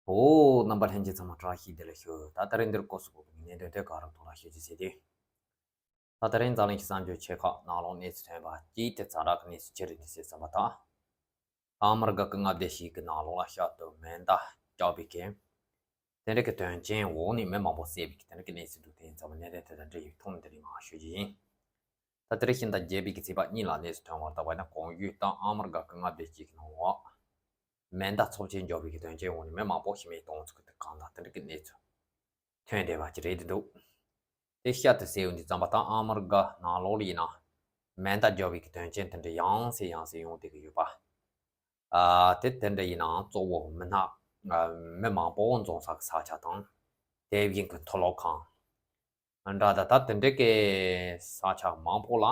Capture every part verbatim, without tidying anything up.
ཨོ། རྣམ་པ་ལྷན་རྒྱས་ཚང་མ་བཀྲ་ཤིས་བདེ་ལེགས་ཞུ། ད་ད་རིང་འདིར་སྐོར་སུ་དགོས་པའི་གནད་དོན་དེ་ག་རང་ཐོག་ལ་ཤོད་ཅིག་ཟེར་ཏེ། ད་ད་རིང་འཛམ་གླིང་གི་གསར་འགྱུར་ཆེ་ཁག་ནང་ལོགས་གནས་ཚུལ་ཐོན་པ་གཅིག་དེ་ཛ་དྲག་གི་གནས་ཚུལ་ཅི་རེད་འདི་ཟེར་བསམ་པ་དང་། ཨ་མི་རི་ཀ་གི་མངའ་སྡེ་ཞིག་གི་ནང་ལོགས་ལ་ཤར་དུ་མེ་མདའ་བརྒྱབ་པའི་གི། དེ་འདྲ་གི་དོན་རྐྱེན་འོག་ནས་མི་མང་པོ་བསད་པའི་གི་དེ་འདྲ་གི་གནས་ཚུལ་འདུག་དེ་ཡིན་ཙང་གནད་དོན་དེ་དང་འབྲེལ་བའི་ཐོག་ནས་དེ་རིང་མར་ཞུ་རྒྱུ་ཡིན། ད་དེ་རིང་ཕྱི་ཟླ་བརྒྱད་པའི་གི་ཚེས་པ་གཉིས་ལ་གནས་ཚུལ་ཐོན་པར་བལྟས་པ་ན། གོང་ཡུལ་ད་ཨ་མི་རི་ཀ་གི་མངའ་སྡེ་གཅིག་གི་ནང་ལོགས་མེ་མདའ་ཚབས་ཆེན་བརྒྱབ་པའི་གི་དོན་རྐྱེན་འོག་ནས་མི་མང་པོ་ཤི་རྨས་གཏོང་ཚུལ་གི་དེ་གང་དང་དེ་འདྲ་གི་གནས་ཚུལ་ཐོན་བསྡད་པ་ཅིག་རེད་འདུག་དེ་ཤ་དེ་ཟེར་ཡོང་དུས་ཙམ་པ་ད་ཨ་མི་རི་ཀ་ནང་ལོགས་ལ་ཡིན་ན་མེ་མདའ་བརྒྱབ་པའི་གི་དོན་རྐྱེན་དེ་འདྲ་ཡང་སེ་ཡང་སེ་ཡོང་བསྡད་ཀྱི་ཡོད་པ། ཨ། དེ་དེ་འདྲ་ཡིན་ནའང་གཙོ་བོ་མི་སྣ། ཨ། མི་མང་པོ་འཛོམས་ས་གི་ས་ཆ་དང་། དེ་བཞིན་གྱི་མཐོ་སློབ་ཁང་། འདྲ་ད་ད་དེ་འདྲ་གི་ས་ཆ་མང་པོ་ལ་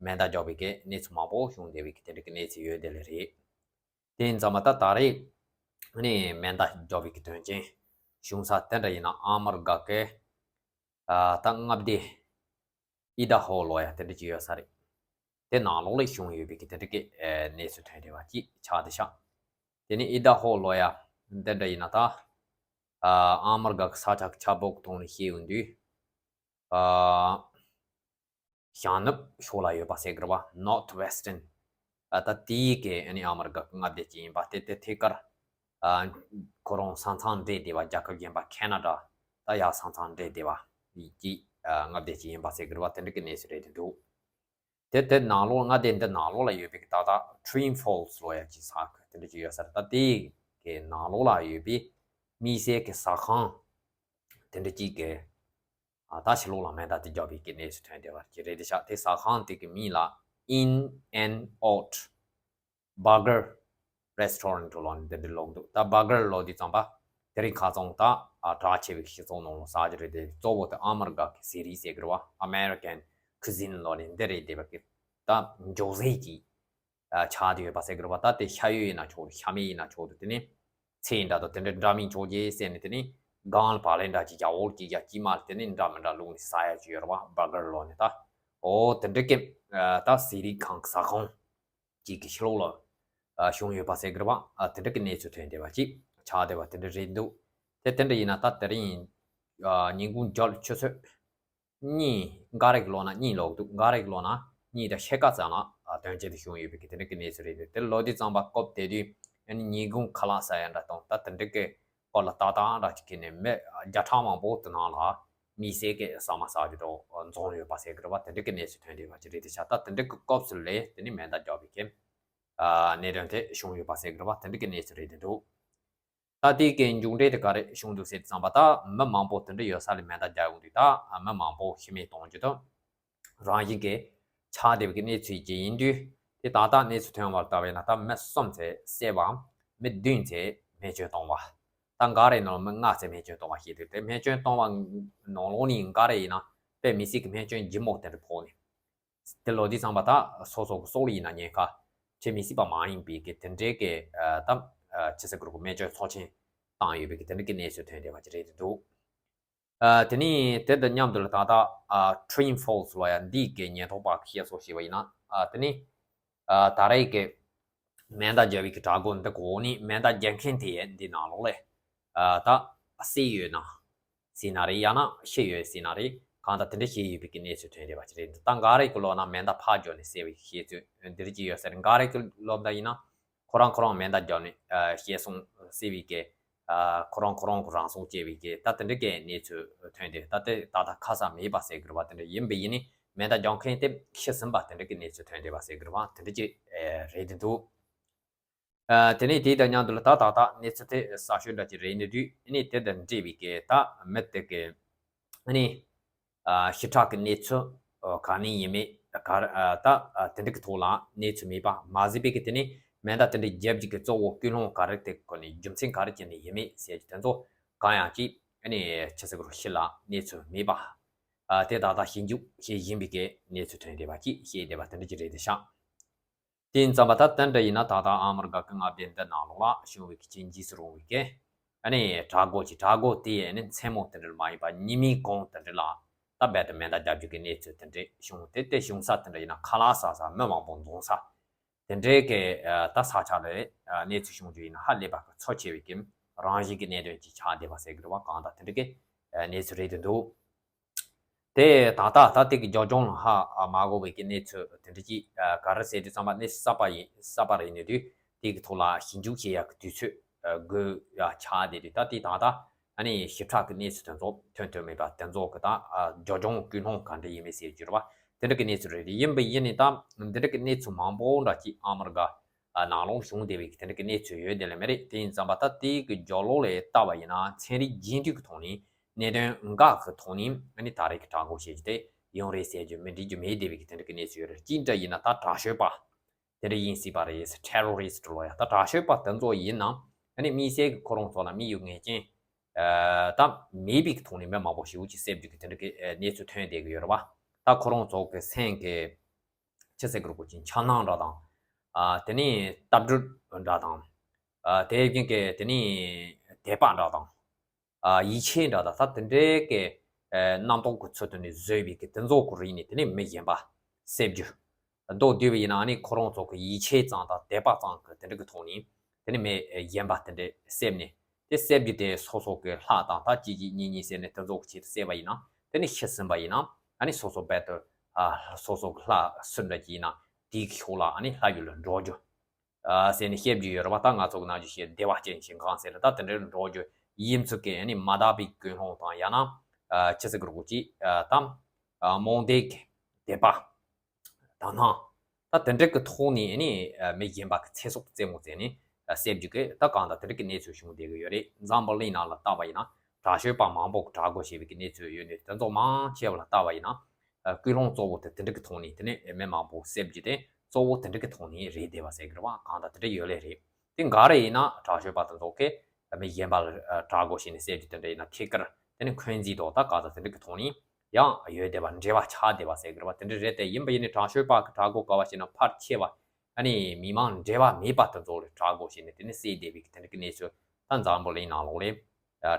མེ་མདའ་བརྒྱབ་པའི་གི་གནས་ཚུལ་མང་པོ་བྱུང་བསྡད་པའི་གི་དེ་འདྲ་གི་གནས་ཚུལ་ཡོད་དེ་ལེ་རེད། དེ་ཡིན་ཙང་མ་ད་ད་རེས་ནི་མེ་མདའ་བརྒྱབ་པའི་གི་དོན་རྐྱེན་བྱུང་ས་དེ་འདྲ་ཡིན་ན་ཨ་མི་རི་ཀ་གི། ཨ། ད་མངའ་སྡེ་ཨི་ད་ཧོ་ལོ་ཡ་དེ་འདྲ་ཅིག་ཡོད་ས་རེད། དེ་ནང་ལོགས་ལ་བྱུང་ཡོད་པའི་གི་དེ་འདྲ་གི་ཨེ་གནས་ཚུལ་ཐོན་བསྡད་པ་ཅིག་ཆགས་བསྡད་ཤག་དེ་ནི་ཨི་ད་ཧོ་ལོ་ཡ་དེ་འདྲ་ཡིན་ན་ད། ཨ། ཨ་མི་རི་ཀ་གི་ས་ཆ་གི་ཆ་བོག་ཐོག་ནས་བཤད་ཡོང་དུས། ཨ། བྱང་ནུབ་ཕྱོགས་ལ་ཡོད་པ་ཟེར་གི་རེད་བ། Northwestern། ཨ། ད་དེའི་གི་ཨ་ནི་ཨ་མི་རི་ཀ་གི་མངའ་སྡེ་ཅིག་ཡིན་པ་དེ་དེ་ཐད་ཀར། ཨ། ཁོ་རང་ས་མཚམས་འབྲེལ་བསྡད་པ། རྒྱལ་ཁབ་གཞན་པ་ཁེ་ན་ཌ་ད་ཡ་ས་མཚམས་འབྲེལ་བསྡད་པ་ཡི་ཅིག་ཨ། མངའ་སྡེ་ཅིག་ཡིན་པ་ཟེར་གི་རེད་བ། དེ་འདྲ་གི་གནས་ཚུལ་རེད་འདུག་དེ་དེ་ནང་ལོགས་མངའ་སྡེ་འདི་ནང་ལོགས་ལ་ཡོད་པའི་གི་ད་ལྟ་Twin Falls་ལོ་ཡ་ཅིག་ས་གི་དེ་འདྲ་ཅིག་ཡོད་ས་རེད། ད་དེའི་གི་ནང་ལོགས་ལ་ཡོད་པའི་དམིགས་བསལ་གི་ཟ་ཁང་དེ་འདྲ་ཅིག་གི། ཨ། ད་ཕྱི་ལོགས་ལ་མེ་མདའ་དེ་བརྒྱབ་པའི་གི་གནས་ཚུལ་ཐོན་བསྡད་པ་ཅིག་རེད་དེ་ཤག་དེ་ཟ་ཁང་དེ་གི་མིང་ལ་In and Out Burger Restaurant་ལོ་ནི་དེ་འདྲ་ལབ་འདུག་ད་Burger་ལབ་དུས་ཙམ་པ་དེ་རིང་ཁ་སང་ད། ཨ། གྲགས་ཆེ་བའི་སྤྱི་ཚོགས་ནང་ལ་ཟ་རྒྱུ་རེད་དེ། གཙོ་བོ་དེ་ཨ་མི་རི་ཀ་གི་ཟས་རིགས་ཟེར་གི་རེད་བ། American Cuisine་ལོ་ནི་འདི་རེད་བསྡད་པ་གི། ད་འཇོག་ཟས་ཀྱི། ཨ། ཆགས་བསྡད་ཡོད་པ་ཟེར་གི་རེད་བ། ད་དེ་ཤ་ཡོད་ཡིན་ན་ཆོག་འདུག་ཤ་མེད་ཡིན་ན་ཆོག་འདུག་དེ་ནི་ཚལ་འདྲ་དང་དེ་འདྲ་འདྲ་མིན་ཆོག་ཅེས་ཟེར་ནས། དེ་ནི་སྒང་ལ་བག་ལེབ་འདྲ་ཅིག་རྒྱ་འོར་གྱི་རྒྱ་དཀྱིལ་མ་ལ་དེ་ནི་འདྲ་མི་འདྲ་བླུགས་ནས་ཟ་ཡ་ཅིག་ཡོད་རེད་བ། Burger་ལབ་ནས་ད། ཨོ། དེ་འདྲ་གི། ཨ། ད་ཟས་རིགས་ཁང་གི་ཟ་ཁང་ཅིག་གི་ཕྱི་ལོགས་ལ། ཨ། བྱུང་ཡོད་པ་ཟེར་གི་རེད་བ། ཨ། དེ་འདྲ་གི་གནས་ཚུལ་ཐོན་བསྡད་པ་ཅིག་ཆགས་བསྡད་པ་དེ་འདྲ་རེད་འདུག་དེ་དེ་འདྲ་ཡིན་ན་ད་དེ་རིང་། ཨ། ཉིན་གུང་རྒྱབ་ཆུ་ཚོད་གཉིས། འགའ་རེ་གི་ལོ་ན་གཉིས་ལབ་འདུག་འགའ་རེ་གི་ལོ་ན་གཉིས་དང་ཕྱེད་ཀ་ཙམ་ལ། ཨ། དོན་རྐྱེན་དེ་བྱུང་ཡོད་པའི་གི་དེ་འདྲ་གི་གནས་ཚུལ་རེད་འདུག་དེ་ལབ་དུས་ཙམ་པ་སྐབས་དེ་དུས་ཨ་ནི་ཉིན་གུང་ཁ་ལག་ཟ་ཡ་འདྲ་དང་ད་དེ་འདྲ་གི་སྐོར་ལ་ཏག་ཏག་འདྲ་ཅིག་གི་ནས་མི་བརྒྱ་ཕྲག་མང་པོ་དེ་ནང་ལ་དམིགས་བསལ་གི་ཟ་མ་ཟ་རྒྱུ་དང་འཛོམས་ཡོད་པ་ཟེར་གི་རེད་བ། དེ་འདྲ་གི་གནས་ཚུལ་ཐོན་བསྡད་པ་ཅིག་རེད་དེ་ཤག་ད་དེ་འདྲ་གི་སྐབས་སུ་ལས་དེ་ནི་མེ་མདའ་བརྒྱབ་པའི་གི། ཨ། གནད་དོན་དེ་བྱུང་ཡོད་པ་ཟེར་གི་རེད་བ། དེ་འདྲ་གི་གནས་ཚུལ་རེད་འདུག་ད་དེའི་གི་མཇུག་འབྲས་དེ་ག་རེ་བྱུང་འདུག་ཟེར་དུས་ཙམ་པ་ད་མི་མང་པོ་དེ་འདྲ་ཡོད་ས་ལ་མེ་མདའ་རྒྱག་ཡོང་དུས་ད་མི་མང་པོ་ཤི་རྨས་གཏོང་རྒྱུ་དང་། རང་བཞིན་གྱི་ཆགས་བསྡད་པའི་གནས་ཚུལ་ཅིག་ཡིན་དུས། དེ་ད་ལྟ་གནས་ཚུལ་ཐོན་པར་ལྟ་བས་ན་ད་མི་གསུམ་ཚེ་བསད་པའམ་མི་བདུན་ཚེ་རྨས་སྐྱོན་བཏང་བ། ད་འགའ་རེ་ནང་མི་ལྔ་ཚེ་རྨས་སྐྱོན་བཏང་བ་ཞིག་འདུག་དེ་རྨས་སྐྱོན་བཏང་བ་ནང་ལོགས་ནས་འགའ་རེ་ཡིན་ན་དཔེ་མི་སྲིད་ཀྱི་རྨས་སྐྱོན་ལྗིད་མོ་དེ་འདྲ་ཕོག་ནས། དེ་ལོ་དུས་ཙམ་པ་ད་སོ་སོ་གི་སྲོག་ལ་ཡིན་ན་ཉེན་ཁ་འཕྲད་མི་སྲིད་པ་མ་ཡིན་པའི་གི་དེ་འདྲའི་གི། ཨ། ད། ཨ། ཅི་ཟེར་དགོས་རེད། རྨས་སྐྱོན་ཚབས་ཆེན་བཏང་ཡོད་པའི་གི་དེ་འདྲ་གི་གནས་ཚུལ་ཐོན་བསྡད་པ་ཅིག་རེད་འདུག་ཨ། དེ་ནས་དེ་དང་མཉམ་དུ་ལ་ད་ལྟ། ཨ། Twin Falls་ལབ་ཡ་འདིའི་གི་ཉེན་རྟོག་པ་གིས་བཤད་སྲོལ་ཞིག་ཡོད་པ་ཡིན་ན། ཨ། དེ་ནི། ཨ། ད་རེས་ཀྱི་མེ་མདའ་རྒྱག་པའི་གི་དྲ་སྒོ་འདི་གོ་ནི་མེ་མདའ་རྒྱག་མཁན་དེ་འདི་ནང་ལོགས་ལས། ཨ། ད་བསད་ཡོད་ན་ཟེར་ན་རེད། ཡང་ན་ཤི་ཡོད་ཟེར་ན་རེད། གང་ལྟར་དེ་འདྲ་བྱས་ཡོད་པའི་གི་གནས་ཚུལ་ཐོན་བསྡད་པ་ཅིག་རེད་འདུག་ད་འགའ་རེ་གི་ལོག་ན་མེ་མདའ་ཕར་རྒྱབ་ནས་བསད་པའི་གི་བཤད་ཚུལ་འདི་རིགས་ཅིག་ཡོད་ས་རེད། འགའ་རེ་གི་ལོག་ད་ཡིན་ན་ཁོ་རང་ཁོ་རང་མེ་མདའ་རྒྱབ་ནས། ཨ། ཤི་སོང་ཟེར་བའི་གི། ཨ། ཁོ་རང་ཁོ་རང་གི་རང་སྲོག་བཅད་པའི་གི་ད་དེ་འདྲ་གི་གནས་ཚུལ་ཐོན་ཏེ། ད་དེ་ད་ལྟ་ཁ་གསལ་མེད་པ་ཟེར་གི་རེད་བ། དེ་འདྲ་ཡིན་པ་ཡིན་ནི་མེ་མདའ་རྒྱག་མཁན་དེ་ཤི་ཟིན་པ་དེ་འདྲ་གི་གནས་ཚུལ་ཐོན་བསྡད་པ་ཟེར་གི་རེད་བ། དེ་འདྲ་ཅིག་རེད་འདུག་ཨ། དེ་ནས་དེ་དང་མཉམ་དུ་ལ་ད་ད་ལྟ་གནས་ཚུལ་དེ་གསར་ཤོས་འདྲ་ཅིག་རེད་འདུག་དུས་ཨ་ནི་དེ་དང་འབྲེལ་བའི་གི་ད་མི་དེ་གི་ཨ་ནི། ཨ། ཞི་དྲག་གི་གནས་ཚུལ། ཨ། ག་ནས་ཡིན་མིན་ག་རེ། ཨ། ད། ཨ། དེ་འདྲ་གི་ཐོག་ལ་གནས་ཚུལ་མེད་པ་མ་ཟད་པའི་གི་དེ་ནས་མེ་མདའ་དེ་འདྲ་རྒྱབ་རྒྱུ་གི་གཙོ་བོ་ཀུན་སློང་ག་རེ་དེ་གོ་ནས་རྒྱུ་མཚན་ག་རེ་བྱས་ནས་ཡིན་མིན་ཟེར་རྒྱུ་དེ་ཚོ་གང་ཡང་ཅིག་ཨ་ནི་ཆི་ཟེར་དགོས་རེད། ཕྱི་ལ་གནས་ཚུལ་མེད་པ། ཨ། དེ་ད་ལྟ་ཞིབ་འཇུག་བྱེད་བཞིན་པའི་གི་གནས་ཚུལ་ཐོན་བསྡད་པ་ཅིག་བཤད་བསྡད་པ་དེ་འདྲ་ཅིག་རེད་དེ་ཤག་དེ་ཡིན་ཙམ་པ་ད་དེ་འདྲ་ཡིན་ན་ད་ལྟ་ཨ་མི་རི་ཀ་གི་མངའ་སྡེ་འདི་ནང་ལོགས་ལ་བྱུང་བའི་གི་ཅིག་འཇིགས་སུ་རུང་བའི་གི་ཨ་ནི་དྲག་རྒོལ་གྱི་དྲག་རྒོལ་དེ་ཨ་ནི་མཚན་མོ་དེ་འདྲ་ལ་མ་ཡིན་པ་ཉི་མའི་གུང་དེ་འདྲ་ལ་ད་རྦད་དེ་མེ་མདའ་རྒྱག་རྒྱུ་གི་གནས་ཚུལ་དེ་འདྲ་བྱུང་། དེ་དེ་བྱུང་ས་དེ་འདྲ་ཡིན་ན་ཁ་ལག་ཟ་ས་མི་མང་པོ་འཛོམས་ས་དེ་འདྲའི་གི། ཨ། ད་ས་ཆ་ལ་གནས་ཚུལ་བྱུང་རྒྱུ་ཡིན་ན་ཧ་ལས་པ་གི་ཚབས་ཆེ་བའི་གི་ རང་བཞིན་གྱི་གནད་དོན་ཅིག་ཆགས་བསྡད་པ་ཟེར་གི་རེད་བ། གང་ལྟར་དེ་འདྲ་གི་གནས་ཚུལ་རེད་དེ་འདུག་དེ་ད་ལྟ་ད་དེ་གི་རྒྱབ་ལྗོངས་ལ་ཧ་མ་གོ་བའི་གི་གནས་ཚུལ་དེ་འདྲ་ཅིག་ག་རེ་ཟེར་དུས་ཙམ་པ་གནས་ཚུལ་གསར་པ་ཡིན་གསར་པ་རེད་ནས་དུས་དེ་གི་ཐོག་ལ་ཞིབ་འཇུག་བྱེད་ཡག་གི་དུས་ཚོད་དགོས་ཡ་ཆགས་བསྡད་དུས། ད་དེ་ད་ལྟ་ཨ་ནི་ཞིབ་ཕྲ་གི་གནས་ཚུལ་དེ་ཚོ་ཐོན་ཐོན་མེད་པ་དེ་ཚོ་གི་ད་རྒྱབ་ལྗོངས་ཀུན་སློང་ག་འདྲ་ཡིན་མིན་ཟེར་རྒྱུ་རེད་བ། དེ་འདྲ་གི་གནས་ཚུལ་རེད། ཡིན་པ་ཡིན་ནི་ད་འདི་འདྲ་གི་གནས་ཚུལ་མང་པོ་འདྲ་ཅིག་ཨ་མི་རི་ཀ་ནང་ལོགས་བྱུང་བསྡད་པའི་དེ་འདྲ་གི་གནས་ཚུལ་ཡོད་དེ་ལས་མེད་རེད། དེ་ཡིན་ཙམ་པ་ད་དེ་གི་རྒྱབ་ལོགས་ལ་ལྟ་བ་ཡིན་ན་ཚན་རིག་རྒྱས་འབྲིང་གི་ཐོག་ནས་གནད་དོན་འགའ་གི་ཐོག་ནས་ཨ་ནི་ད་རེས་ཀྱི་དྲག་རྒོལ་བྱེད་རྒྱུ་དེ་ཡོང་རེད་ཟེར་རྒྱུ་མི་འགྲིག་རྒྱུ་མེད་བསྡད་པའི་གི་དེ་འདྲ་གི་གནས་ཚུལ་ཡོད་རེད། གཅིག་འདྲ་ཡིན་ན་ད་དྲག་ཤོས་པ་དེ་འདྲ་ཡིན་སྲིད་པ་རེད། ཊེ་རོ་རི་སི་ཊི་ལོ་ཡ་ད་དྲག་ཤོས་པ་དེ་ཚོ་ཡིན་ན་ཨ་ནི་དམིགས་བསལ་གི་ཁོ་རང་ཚོ་ལ་དམིགས་ཡུལ་ངེས་ཅན་ད་མེད་པའི་གི་ཐོག་ནས་མི་མང་པོ་ཞེ་པོ་ཅིག་བསད་རྒྱུ་གི་དེ་འདྲ་གི་གནས་ཚུལ་ཐོན་བསྡད་གི་ཡོད་རེད་བ། ད་ཁོ་རང་ཚོ་གི་སེམས་གི་ཅི་ཟེར་དགོས་རེད། ཁོ་ཅིག་འཆར་སྣང་འདྲ་དང་། ཨ་དེ་ནས་ལྟ་གྲུབ་འདྲ་དང་། ཨ་དེ་བཞིན་གྱི་དེ་ནས་དད་པ་འདྲ་དང་། ཨ་ཡིད་ཆེས་འདྲ་དང་ད་དེ་འདྲའི་གི་ཨ་རྣམ་རྟོག་གི་ཚུལ་དུ་ནས་བཟོས་པའི་གི་དེ་ཚོ་གི་རིགས་ནས་དེ་ནས་མི་གཞན་པ་བསད་རྒྱུ། མདོར་བསྡུས་པ་ཡིན་ན་ཨ་ནི་ཁོ་རང་ཚོ་གི་ཡིད་ཆེས་ཙམ་དང་དད་པ་ཙམ་གི་དེ་འདྲ་གི་ཐོག་ནས་དེ་ནས་མི་གཞན་པ་དེ་འདྲ་བསད་ནས། དེ་བསད་རྒྱུ་དེ་སོ་སོ་གི་ལྷ་དང་ད་གཅིག་གཅིག་གཉིས་གཉིས་ཟེར་ནས་དེ་ཚོ་གི་ཆེད་དུ་བསད་པ་ཡིན་ན་དེ་ནི་ཤི་ཟིན་པ་ཡིན་ན་ཨ་ནི་སོ་སོ་རྦད་དེ་ཨ་སོ་སོ་གི་ལྷ་སུ་འདྲ་ཅིག་ཡིན་ན་དེའི་གི་ཕྱོགས་ལ་ཨ་ནི་ལྷ་ཡུལ་ལ་འགྲོ་རྒྱུ་ཨ་ཟེར་ནས་བཤད་རྒྱུ་ཡོད་རེད་བ། ད་ང་ཚོ་གི་ནང་བཞིན་བཤད་བདེ་བ་ཅན་ཞིང་ཁམས་ཟེར་ལ་ད་དེ་འདྲ་འགྲོ་རྒྱུ་ཡིན་ཚུལ་གི་ཨ་ནི་མ་དག་པའི་ཀུན་སློང་དང་ཡང་ན་ཨ་ཅི་ཟེར་དགོས་རེད། ཅིག་ཨ་དམ་ཨ་རྨོངས་དད་ཀྱི་དད་པ། དག་སྣང་། ད་དེ་འདྲ་གི་ཐོག་ནས་ནི་མི་གཞན་པ་གི་ཚེ་སྲོག་རྩེད་མོ་རྩེ་ནས་བསད་རྒྱུ་གི་ད་གང་ལྟར་དེ་འདྲ་གི་གནས་ཚུལ་བྱུང་བསྡད་གི་ཡོད་རེད། འཛམ་བུ་གླིང་ནང་ལ་བལྟ་བ་ཡིན་ན་དྲག་ཤོས་པ་མང་པོ་གི་དྲག་རྒོལ་བྱས་པའི་གི་གནས་ཚུལ་ཡོད་ནས་དེ་ཚོ་མང་ཆེ་བ་ལ་བལྟ་བ་ཡིན་ན་ཀུན་སློང་གཙོ་བོ་དེ་དེ་འདྲ་གི་ཐོག་ནས་དེ་ནས་མི་མང་པོ་བསད་རྒྱུ་དེ་གཙོ་བོ་དེ་འདྲ་གི་ཐོག་ནས་རེད་བསྡད་པ་ཟེར་གི་རེད་བ། གང་ལྟར་དེ་འདྲ་ཡོད་ལེ་རེད། དེ་འགའ་རེ་ཡིན་ན་དྲག་ཤོས་པ་དེ་ཚོ་གིས་མི་གཞན་པ་ལ་དྲག་རྒོལ་བྱས་ནས་བསད་རྒྱུ་དེ་འདྲ་ཡིན་ན་ཐད་ཀར་དེ་ནི་འཁོན་འཛིན་དང་ད་གང་ལྟར་དེ་འདྲ་གི་ཐོག་ནས། ཡང་ཡོད་བསྡད་པ་འབྲེལ་བ་ཆགས་བསྡད་པ་ཟེར་གི་རེད་བ། དེ་འདྲ་རེད་དེ་ཡིན་པ་ཡིན་ནི་དྲག་ཤོས་པ་གི་དྲག་རྒོལ་ག་བ་ཞིག་ན་ཕལ་ཆེ་བ་ཨ་ནི་མི་མང་འབྲེལ་བ་མེད་པ་དེ་ཚོ་ལ་དྲག་རྒོལ་བྱས་ནས་དེ་ནི་བསད་བསྡད་པའི་དེ་འདྲ་གི་གནས་ཚུལ་ད་འཛམ་བུ་གླིང་ནང་ལོགས་ལ་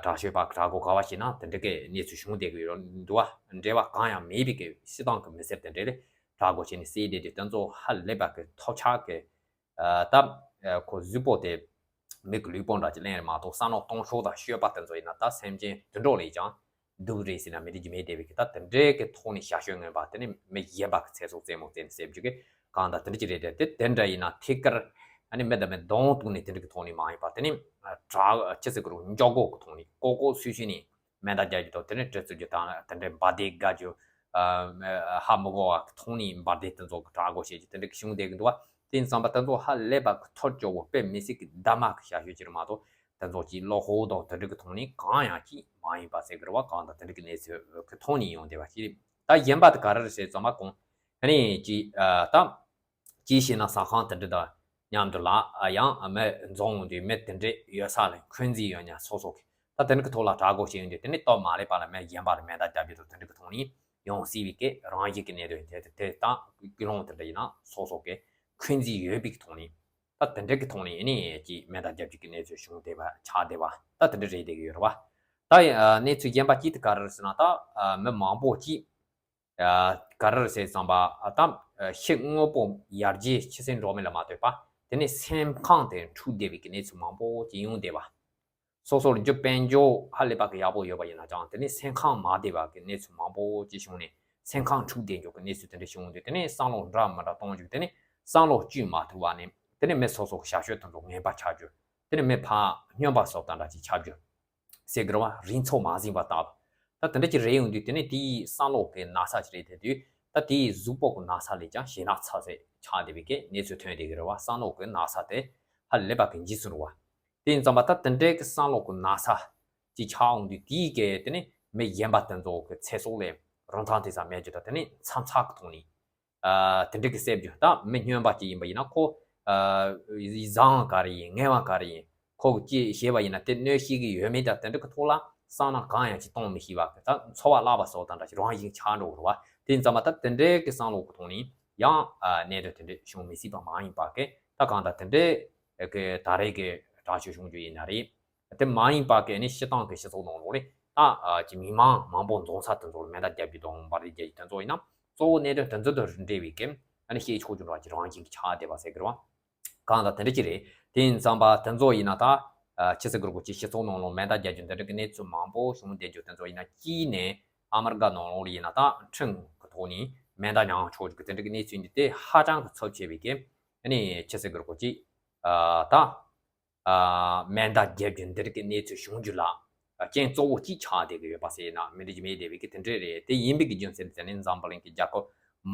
དྲག་ཤོས་པ་གི་དྲག་རྒོལ་ག་བ་ཞིག་ན་དེ་འདྲ་གི་གནས་ཚུལ་བྱུང་བསྡད་གི་ཡོད་འདུག་བ། འབྲེལ་བ་གང་ཡང་མེད་པའི་གི་སྤྱིར་བཏང་གི་མི་སེར་དེ་འདྲ་ལ་དྲག་རྒོལ་བྱས་ནས་བསད་བསྡད་དུས་དེ་ཚོ་ཧ་ལས་པ་གི་ཐོབ་ཆག་གི་ད་ཁོ་གཟུགས་པོ་དེ་མི་གི་ལུས་པོ་འདྲ་ཅིག་ལེན་རེད་མ་གཏོགས་བསམ་བློ་གཏོང་ཕྱོགས་དང་སྤྱོད་པ་དེ་ཚོ་ཡིན་ན་ད་སེམས་ཅན་དུད་འགྲོ་ལས་ཀྱང་སྡུག་རེད་ཟེར་ན་མི་འགྲིག་གི་མེད་བསྡད་པའི་གི་ད་དེ་འདྲའི་གི་ཐོག་ནས་ཞར་བཤད་ངན་པ་དེ་ནི་མི་གཞན་པ་གི་ཚེ་སྲོག་རྩེད་མོ་རྩེ་ནས་བསད་རྒྱུ་གི་གང་ལྟར་དེ་འདྲ་ཅིག་རེད་དེ། དེ་དེ་འདྲ་ཡིན་ན་ཐད་ཀར་ཨ་ནི་མི་དང་མི་གདོང་གཏུག་ནས་དེ་འདྲ་གི་ཐོག་ནས་མ་ཡིན་པ་དེ་ནི་དྲག་ཅི་ཟེར་གི་རུང་འཇོག་སྒོ་གི་ཐོག་ནས་ལྐོག་ལྐོག་སུད་སུད་ནས་མེ་མདའ་རྒྱག་རྒྱུ་དང་དེ་ནས་གྲི་བཙུགས་རྒྱུ་དང་དེ་འདྲའི་འབར་མདེལ་བརྒྱབ་རྒྱུ། ཧ་མི་གོ་བ་གི་ཐོག་ནས་འབར་མདེལ་དེ་ཚོ་གི་དྲག་རྒོལ་བྱེད་རྒྱུ་དེ་འདྲ་གི་བྱུང་བསྡད་གི་འདུག་བ། དེ་ཡིན་ཙང་པ་དེ་ཚོ་ཧ་ལས་པ་གི་ཐོར་ཅོག་པོ་དཔེ་མི་སྲིད་གི་གདམ་ག་གི་ཞབས་ཞུ་ཅིག་རེད་མ་གཏོགས་དེ་ཚོ་གི་བློ་ཁོག་དང་དེ་འདྲ་གི་ཐོག་ནས་གང་ཡང་ཅིག་མ་ཡིན་པ་ཟེར་གི་རེད་བ། གང་དང་དེ་འདྲ་གི་གནས་ཚུལ་གི་ཐོག་ནས་ཡོང་བསྡད་པ་ཞིག་རེད། ད་གཞན་པ་དེ་ག་རེ་རེད་ཟེར་ཙང་པ་གོང་ཨ་ནི་ཅིག་ད། ཅིའི་ཕྱིར་ན་ཟ་ཁང་དེ་འདྲ་དང་མཉམ་དུ་ལ་ཡང་མི་འཛོམས་ཡོང་དུས་མི་དེ་འདྲ་ཡོད་ས་ལ་འཁོན་འཛིན་ཡོད་ཉག་སོ་སོ་གི་ད་དེ་འདྲ་གི་ཐོག་ལ་དྲག་རྒོལ་བྱེད་ཡོང་དུས་དེ་ནི་སྟབས་མ་ལེགས་པ་ལ་མི་གཞན་པ་ལ་མེ་མདའ་བརྒྱབ་རྒྱུ་དང་དེ་འདྲ་གི་ཐོག་ནས་ཡོང་སྲིད་པའི་གི་རང་བཞིན་གི་གནད་དོན་དེ་དེ་དང་ཀུན་སློང་དེ་འདྲ་ཡིན་ན་སོ་སོ་གི་འཁོན་འཛིན་ཡོད་པའི་གི་ཐོག་ནས་ད་དེ་འདྲ་གི་ཐོག་ནས་ནི་ཅིག་མེ་མདའ་བརྒྱབ་རྒྱུ་གི་གནས་ཚུལ་བྱུང་བསྡད་པ་ཆགས་བསྡད་པ་ད་དེ་འདྲ་རེད་བསྡད་གི་ཡོད་རེད་བ། ད་གནས་ཚུལ་གཞན་པ་གཅིག་དེ་ག་རེ་རེད་ཟེར་ན་ད་མི་མང་པོ་གཅིག་ག་རེ་རེད་ཟེར་ཙམ་པ་ད་ཕྱི་དངོས་པོ་ཡར་རྒྱས་ཕྱི་སེམས་འགྲོ་མིན་ལ་མ་ལྟོས་པ་དེ་ནས་སེམས་ཁམས་དེ་འཁྲུག་བསྡད་པའི་གི་གནས་ཚུལ་མང་པོ་ཅིག་ཡོང་བསྡད་པ། སོ་སོར་རྒྱུ་དཔལ་འབྱོར་ཧ་ལས་པ་གི་ཡག་པོ་ཡོད་པ་ཡིན་ན་ཀྱང་དེ་ནས་སེམས་ཁམས་མ་བདེ་བ་གི་གནས་ཚུལ་མང་པོ་ཅིག་བྱུང་ནས་སེམས་ཁམས་འཁྲུག་བསྡད་འཇོག་གི་གནས་ཚུལ་དེ་འདྲ་བྱུང་དུས་དེ་ནས་བསམ་བློ་འདྲ་མི་འདྲ་གཏོང་རྒྱུ་དེ་ནས་བསམ་བློ་བཅོས་མ་ཐུབ་པ་ནས་དེ་ནས་མི་སོ་སོ་གི་ཞབས་ཞུ་དེ་ཚོ་ངན་པ་ཆགས་རྒྱུ། དེ་ནས་མི་ཕར་སྨྱོན་པ་སོགས་དང་འདྲ་ཅིག་ཆགས་རྒྱུ། ཟེར་གི་རེད་བ། རིགས་ཚོགས་མ་ཟིན་པ་ལྟ་བུ། ད་དེ་འདྲ་ཅིག་རེད་ཡོང་དུས་དེ་ནས་དེའི་བསམ་བློ་གི་ན་ཚ་ཅིག་རེད་དེ་དུས་ད་དེའི་གཟུགས་པོ་གི་ན་ཚ་ལས་ཀྱང་ཞེད་སྣང་ཚ་ཚ་ཆགས་བསྡད་པའི་གི་གནས་ཚུལ་ཐོན་བསྡད་གི་རེད་བ། བསམ་བློ་གི་ན་ཚ་དེ་ཧ་ལས་པ་གི་འཇིགས་སུ་རུང་བ། དེ་ཡིན་ཙང་པ་ད་དེ་འདྲའི་གི་བསམ་བློ་གི་ན་ཚ་ཅིག་ཆགས་ཡོང་དུས་དེའི་གི་དེ་ནས་མི་གཞན་པ་དེ་ཚོ་གི་ཚེ་སྲོག་ལས་རིན་ཐང་དེ་ཙམ་མེད་རྒྱུ་དང་དེ་ནས་མཚམས་ཚགས་གི་ཐོག་ནས། ཨ་དེ་འདྲ་གི་བསད་རྒྱུ། ད་མི་སྨྱོན་པ་ཅིག་ཡིན་པ་ཡིན་ན་ཁོ་ཨ་བཟང་བ་ག་རེ་ཡིན་ངན་བ་ག་རེ་ཡིན་ཁོ་གི་ཅི་བྱས་པ་ཡིན་ན་དེ་གནོད་ཤེས་ཀྱི་ཡོད་མེད་དང་དེ་འདྲ་གི་ཐོག་ལ་བསམ་ན་གང་ཡང་ཅིག་གཏོང་མི་ཤེས་པ་གི་ད་འཚོ་བ་བརླག་པ་སོགས་དང་འདྲ་ཞིག་རང་བཞིན་ཆགས་འགྲོ་གི་རེད་བ། དེ་ཡིན་ཙང་མ་ད་དེ་འདྲའི་གི་བསམ་བློ་གི་ཐོག་ནས་ཡང་ཨ་གནད་དོན་དེ་འདྲ་བྱུང་མི་སྲིད་པ་མ་ཡིན་པ་གི་ད་གང་ལྟར་དེ་འདྲའི་གི་ད་རེས་གི་དྲག་སྤྱོད་བྱུང་རྒྱུ་ཡིན་ན་རེད། དེ་མ་ཡིན་པ་གི་ནི་སྤྱི་བཏང་གི་སྤྱི་ཚོགས་ནང་ལོགས་ནས་ད་ཨ་ཅིག་མི་མང་མང་པོ་འཛོམས་ས་དེ་ཚོར་མེ་མདའ་རྒྱག་རྒྱུ་དང་འབར་རྫས་རྒྱག་རྒྱུ་དེ་ཚོ་ཡིན་ན་གཙོ་བོ་གནད་དོན་དེ་ཚོ་དང་འབྲེལ་བའི་གི་ཨ་ནི་བཤད་ཆོག་རྒྱུ་འདྲ་ཅིག་རང་བཞིན་གྱི་ཆགས་བསྡད་པ་ཟེར་གི་རེད་བ། གང་ལྟར་དེ་འདྲ་ཅིག་རེད། དེ་ཡིན་ཙང་པ་དེ་ཚོ་ཡིན་ན་ད་ ཨ་ཕྱི་སྲིད་ཀྱི་སྐོར་གྱི་སྤྱི་ཚོགས་ནང་ལོགས་མེ་མདའ་རྒྱག་རྒྱུ་འདི་འདྲ་གི་གནས་ཚུལ་མང་པོ་བྱུང་བསྡད་རྒྱུ་དེ་ཚོ་ཡིན་ན། གཅིག་ནས་ཨ་མི་རི་ཀ་ནང་ལོགས་ལ་ཡིན་ན་ད་ཁྲིམས་ཀྱི་ཐོག་ནས་མེ་མདའ་མྱངས་ཆོག་རྒྱུ་གི་དེ་འདྲ་གི་གནས་ཚུལ་འདི་དེ་ཧ་ཅང་གི་ཚབས་ཆེ་བའི་གི་ཨ་ནི་ཕྱི་སྲིད་ཀྱི་སྐོར་གྱི་ཨ་ད་ཨ་མེ་མདའ་རྒྱག་རྒྱུ་འདི་རིགས་ཀྱི་གནས་ཚུལ་བྱུང་རྒྱུ་ལ་རྐྱེན་གཙོ་བོ་གཅིག་ཆགས་བསྡད་ཀྱི་ཡོད་པ་ཟེར་ན་མི་འགྲིག་རྒྱུ་མེད་བསྡད་པའི་གི་དེ་འདྲས་རེད། དེ་ཡིན་པའི་གི་རྒྱུ་མཚན་དེ་ནི་འཛམ་བུ་གླིང་གི་རྒྱལ་ཁབ་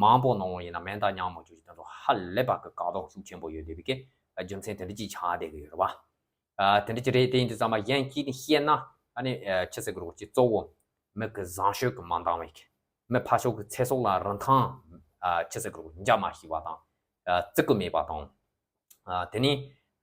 མང་པོ་ནང་ལ་ཡིན་ན་མེ་མདའ་མྱངས་མ་བཅུག་རྒྱུ་དེ་ཚོ་ཧ་ལས་པ་གི་བཀག་སྡོམ་ཤུགས་ཆེན་པོ་ཡོད་བསྡད་པའི་གི་རྒྱུ་མཚན་དེ་འདྲ་གཅིག་ཆགས་བསྡད་ཀྱི་ཡོད་རེད་བ། ཨ་དེ་འདྲ་ཅིག་རེད། དེ་ཡིན་དུས་ཙམ་པ་གཞན་གཅིག་ནས་བཤད་ན་ཨ་ནི་ཨ་ཕྱི་སྲིད་ཀྱི་སྐོར་གྱི་གཙོ་བོ་མི་གི་བཟང་སྤྱོད་ཀྱི་མ་འདང་བའི་གི་མི་ཕར་ཕྱོགས་ཀྱི་ཚེ་སྲོག་ལ་རིན་ཐང་ཨ་ཕྱི་སྲིད་ཀྱི་སྐོར་འཇགས་མ་ཤེས་པ་དང་ཨ་བརྩི་གི་མེད་པ་དང་། ཨ་དེ་ནས་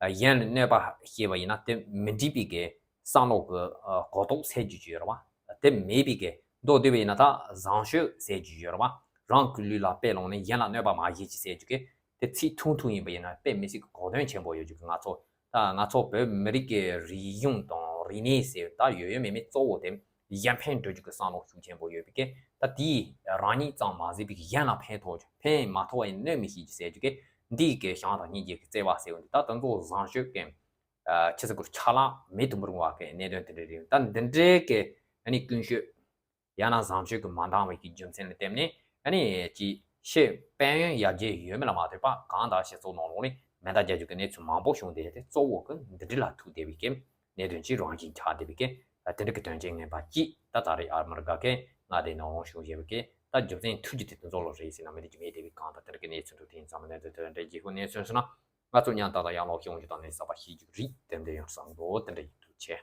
ཨ་གཞན་ལ་གནོད་པ་བྱས་པ་ཡིན་ན་དེ་མི་འགྲིག་པའི་གི་བསམ་བློ་གི་ཨ་གོ་རྟོགས་སད་རྒྱུ་ཅིག་ཡོད་རེད་བ། དེ་མེད་པའི་གི་མདོར་བསྡུས་པ་ཡིན་ན་ད་བཟང་སྤྱོད་ཟེར་རྒྱུ་ཡོད་རེད་བ། རང་གི་ལུས་ལ་དཔེ་བླངས་ནས་གཞན་ལ་གནོད་པ་མ་བྱེད་ཅིག་ཟེར་རྒྱུ་གི་དེ་ཚིག་ཐུང་ཐུང་ཡིན་པ་ཡིན་ན་དཔེ་མི་སྲིད་ཀྱི་གོ་དོན་ཆེན་པོ་ཡོད་རྒྱུ་གི། ང་ཚོ་ད་ང་ཚོ་བོད་མི་རིགས་ཀྱི་རིག་གཞུང་དང་རིག་གནས་ཟེར་ད་ཡོད་ཡོད་མེད་མེད་གཙོ་བོ་དེ་གཞན་ཕན་སྒྲུབ་རྒྱུ་གི་བསམ་བློ་ཤུགས་ཆེན་པོ་ཡོད་པའི་གི་ད་དེས་རང་ཉིད་ཙམ་མ་ཟད་པའི་གཞན་ལ་ཕན་ཐོགས་རྒྱུ། ཕན་མ་ཐོགས་པ་ཡིན་གནོད་མི་ཤེས་ཀྱི་ཟེར་རྒྱུ་གི་འདི་གི་བྱམས་དང་སྙིང་རྗེ་གི་བརྩེ་བ་ཟེར་བ་འདི་ད་དེ་ཚོ་བཟང་སྤྱོད་ཀྱི་ཨ་ཕྱི་སྲིད་ཀྱི་ཆ་ལག་མེད་དུ་མི་རུང་བ་གི་གནད་དོན་དེ་འདྲ་རེད། ད་འདི་འདྲའི་གི་ཨ་ནི་ཀུན་སྤྱོད་ཡང་ན་བཟང་སྤྱོད་ཀྱི་མ་འདང་བའི་གི་རྒྱུ་མཚན་ལ་བརྟེན་ནས་ཨ་ནི་ཅིག་ཕྱི་དཔལ་ཡོན་ཡར་རྒྱས་ཡོད་མེད་ལ་མ་ལྟོས་པ་གང་ལྟར་སྤྱི་ཚོགས་ནང་ལོགས་ནས་མེ་མདའ་རྒྱག་རྒྱུ་གི་གནས་ཚུལ་མང་པོ་བྱུང་བསྡད་དེ་གཙོ་བོ་གི་འདི་འདྲ་ལ་ཐུག་བསྡད་པའི་གི་གནད་དོན་གཅིག་རང་བཞིན་ཆགས་བསྡད་པའི་གི་ཨ་དེ་འདྲ་གི་དོན་རྐྱེན་ངན་པ་གཅིག་ད་ད་རེས་ཨ་མི་རི་ཀ་གི་མངའ་སྡེ་ནང་ལོགས་བྱུང་བཞིན་པའི་གི་ད་རྒྱུ་མཚན་ཐུག་རྒྱུ་དེ་དེ་ཚོ་ལོ་རེད་ཟེར་ན་མི་འགྲིག་རྒྱུ་མེད་བསྡད་པའི་གང་ལྟར་དེ་འདྲ་གི་གནས་ཚུལ་འདུག་དེ་ཡིན་ཙང་མི་གནས་ཚུལ་འདུག་དེ་འདྲ་རྗེས་ཤོད་གནས་ཚུལ་སོང་ན་ང་ཚོ་མཉམ་དུ་ད་ཡང་ལོག་ཤོང་རྒྱུ་དང་ནས་གསར་པ་ཤེས་རྒྱུ་རིགས་དེ་འདྲ་ཡོང་བསམ་འདུག་དེ་འདྲ་ཡིན་འདུག་ཆེ།